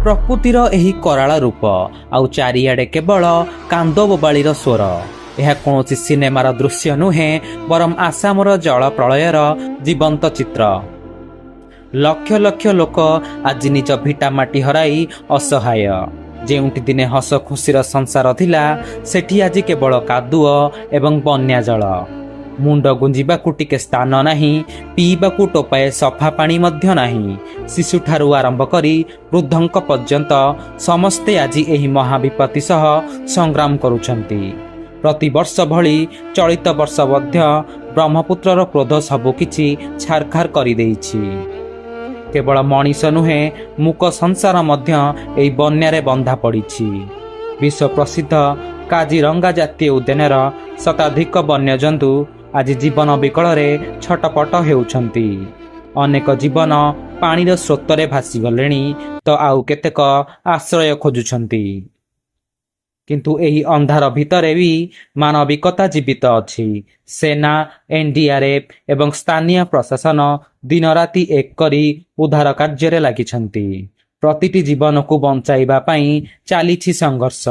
ପ୍ରକୃତିର ଏହି କରାଳ ରୂପ, ଆଉ ଚାରିଆଡ଼େ କେବଳ କାନ୍ଦ ବୋବାଳିର ସ୍ୱର। ଏହା କୌଣସି ସିନେମାର ଦୃଶ୍ୟ ନୁହେଁ, ବରଂ ଆସାମର ଜଳ ପ୍ରଳୟର ଜୀବନ୍ତ ଚିତ୍ର। ଲକ୍ଷ ଲକ୍ଷ ଲୋକ ଆଜି ନିଜ ଭିଟାମାଟି ହରାଇ ଅସହାୟ। ଯେଉଁଠି ଦିନେ ହସ ଖୁସିର ସଂସାର ଥିଲା, ସେଠି ଆଜି କେବଳ କାଦୁଅ ଏବଂ ବନ୍ୟା ଜଳ। ମୁଣ୍ଡ ଗୁଞ୍ଜିବାକୁ ଟିକେ ସ୍ଥାନ ନାହିଁ, ପିଇବାକୁ ଟୋପାଏ ସଫା ପାଣି ମଧ୍ୟ ନାହିଁ। ଶିଶୁଠାରୁ ଆରମ୍ଭ କରି ବୃଦ୍ଧଙ୍କ ପର୍ଯ୍ୟନ୍ତ ସମସ୍ତେ ଆଜି ଏହି ମହାବିପତ୍ତି ସହ ସଂଗ୍ରାମ କରୁଛନ୍ତି। ପ୍ରତିବର୍ଷ ଭଳି ଚଳିତ ବର୍ଷ ମଧ୍ୟ ବ୍ରହ୍ମପୁତ୍ରର କ୍ରୋଧ ସବୁକିଛି ଛାରଖାର କରିଦେଇଛି। କେବଳ ମଣିଷ ନୁହେଁ, ମୂକ ସଂସାର ମଧ୍ୟ ଏହି ବନ୍ୟାରେ ବନ୍ଧା ପଡ଼ିଛି। ବିଶ୍ୱ ପ୍ରସିଦ୍ଧ କାଜିରଙ୍ଗା ଜାତୀୟ ଉଦ୍ୟାନର ଶତାଧିକ ବନ୍ୟଜନ୍ତୁ ଆଜି ଜୀବନ ବିକଳରେ ଛଟପଟ ହେଉଛନ୍ତି। ଅନେକ ଜୀବନ ପାଣିର ସ୍ରୋତରେ ଭାସିଗଲେଣି ତ ଆଉ କେତେକ ଆଶ୍ରୟ ଖୋଜୁଛନ୍ତି। କିନ୍ତୁ ଏହି ଅନ୍ଧାର ଭିତରେ ବି ମାନବିକତା ଜୀବିତ ଅଛି। ସେନା, ଏନ୍ଡିଆର୍ଏଫ୍ ଏବଂ ସ୍ଥାନୀୟ ପ୍ରଶାସନ ଦିନରାତି ଏକ କରି ଉଦ୍ଧାର କାର୍ଯ୍ୟରେ ଲାଗିଛନ୍ତି। ପ୍ରତିଟି ଜୀବନକୁ ବଞ୍ଚାଇବା ପାଇଁ ଚାଲିଛି ସଂଘର୍ଷ।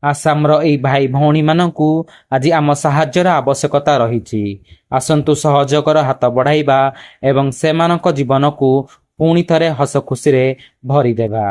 ଆସାମର ଏହି ଭାଇ ଭଉଣୀମାନଙ୍କୁ ଆଜି ଆମ ସାହାଯ୍ୟର ଆବଶ୍ୟକତା ରହିଛି। ଆସନ୍ତୁ, ସହଯୋଗର ହାତ ବଢ଼ାଇବା ଏବଂ ସେମାନଙ୍କ ଜୀବନକୁ ପୁଣି ଥରେ ହସ ଖୁସିରେ ଭରିଦେବା।